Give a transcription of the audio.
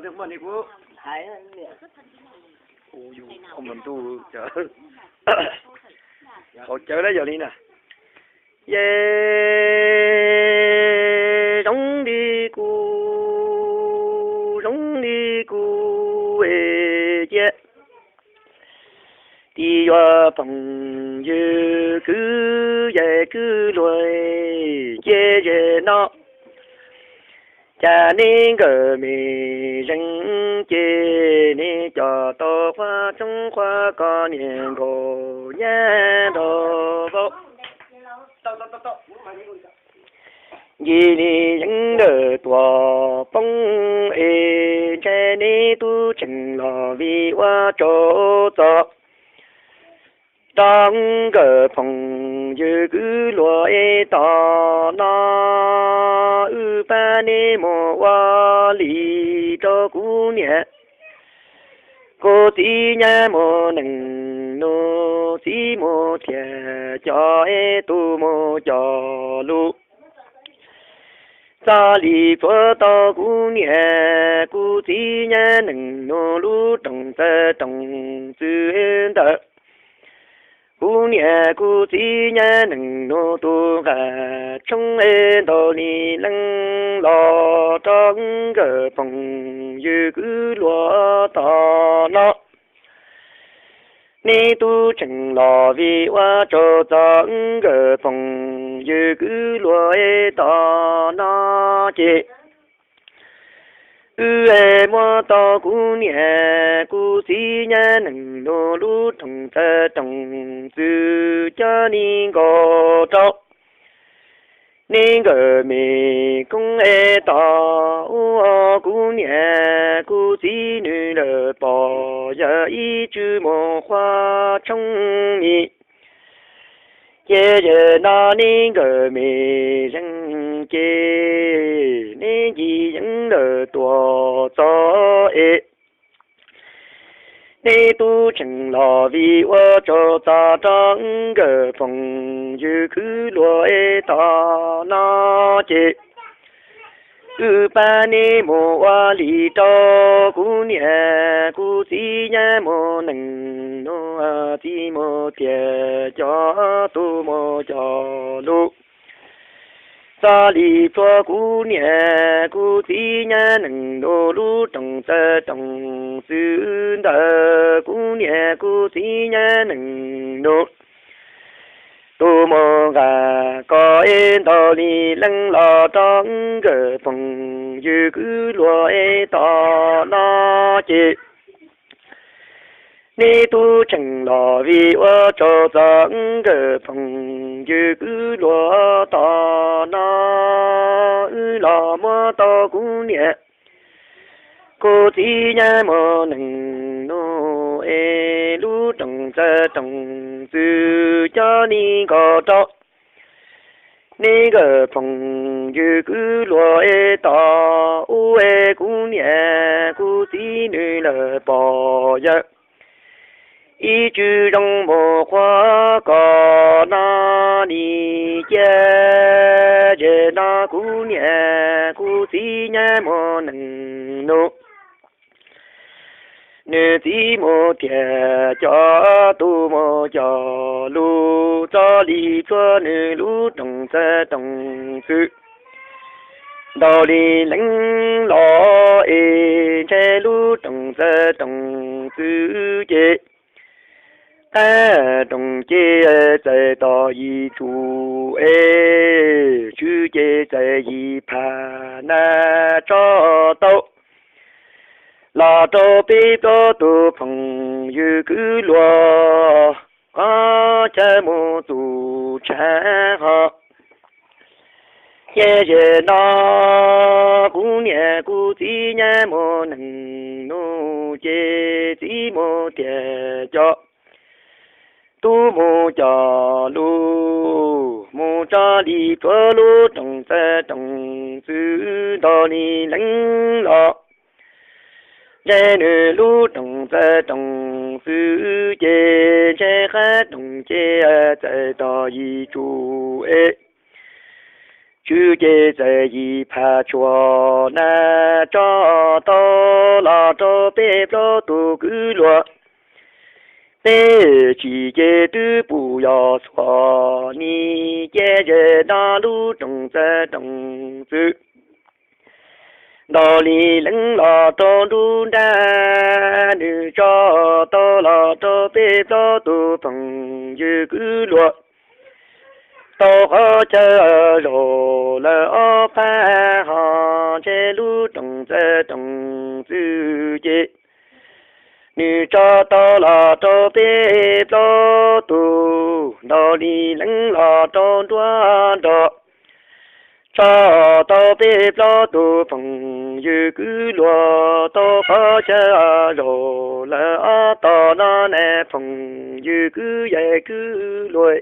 Ua yus qhov muag ntuj, qhov cawv lawm yog li na. Yej zoo li kuv, zoo li kuv cia, tsis yuav phooj ywg kwv yej kwv luag, ces yej no cas nej nkawd me zeej ces nej coj tau qhua tshoob qhua kos niag nkaus nyab nrog vauv. Ncig li yeeb ntawm tuam poob es ntshai neb tub tseem los vim ua tsaug txog rau nkawm phooj ywg kwv luag es tom no wb pab neb mus ua li rau kuv niam kuv txiv nyab mus neej nus, txiv mus thiaj coj es tus mus coj lus. Txoj li txhua tau kuv niam kuv txiv nyab neej nus lub rooj txawv rooj txwv ntawd. Kuv niam kuv txiv nyab neej nus tus nqa tshoob es ntaus li leej los rau nkawm phooj ywg kwv luag tom no. Neb tub tseem los vim ua tsaug txog nkawm phooj ywg kwv luag es tom no ces wb muab tau kuv niam kuv txiv nyab neej nus lub rooj txawv rooj txwv coj li nkaus rau neb nkawm me koob es tom ub. Kuv niam kuv txiv nws lawm pom yawg ib tsw mus qhua tshoob mi. Ces yawg no neb nkawm me zeej ces neb ncig yeeb ntawm tuam txog es neb tub tseem los vim ua tsaug txog rau nkawm phooj ywg kwv luag es tom no ces wb pab neb mus ua li rau kuv niam kuv txiv nyab mus neej nus, txiv mus thiaj coj tus mus coj lus. Txoj li txhua kuv niam kuv txiv nyab neej nus lub rooj txawv rooj txwv ntawd, kuv niam kuv txiv nyab neej nus tus mus nqa kos es ntaus li leej los rau nkawm phooj ywg kwv luag es tom no ces neb tub tseem los vim ua tsaug txog nkawm phooj ywg kwv luag tom no. Wb los muab tau kuv niam kuv txiv nyab mus neej nus es lub rooj txawv rooj txwv coj li nkaus rau neb nkawm phooj ywg kwv luag es tom ub es kuv niam kuv txiv nws lawm pom yawg ib tsw zoo mus qhua kos no li cia. Ces no kuv niam kuv txiv nyab mus neej nus, nws txiv mus thiaj coj tus mus coj lus. Txoj li txhua nws lub rooj txawv rooj txwv ntaus li leej los es ntshai lub rooj txawv rooj txwv ces qab rooj ces txawm tos yim tsum es tswv ces txawm yim phaj na tso tau los rau peb plaub tus phooj ywg kwv luag qhov chaw mus txuj tshav ho. Ces yawg no kuv niam kuv txiv nyab mus neej nus ces txiv mus thiaj coj tub mus coj lus mus tso li txhua lub rooj txawv rooj txwv ntaus li leej los ntshai nws lub rooj txawv rooj txwv ces ntshai qab rooj ces txawm tos yim tsum es tswv ces txawm yim phaj tshuaj na tso tau los rau peb plaub tus kwv luag. Peb tsis ces twb pum yog xuas ni, ces ze nto lub rooj txawv rooj txwv. Ntaus li leeb los rau nruab nrab, nws tso tau los rau peb plaub tus phooj ywg kwv luag. Tau qhov chaw zaum lawm ob pab ho ntshe lub rooj txawv rooj txwv ces nws tso tau los rau peb plaub tus, ntaus li leeb los rau nruab nrab, tso tau peb plaub tus phooj ywg kwv luag. Tau qhov chaw zaum lawm ob tog no ne phooj ywg kwv yawg kwv luag.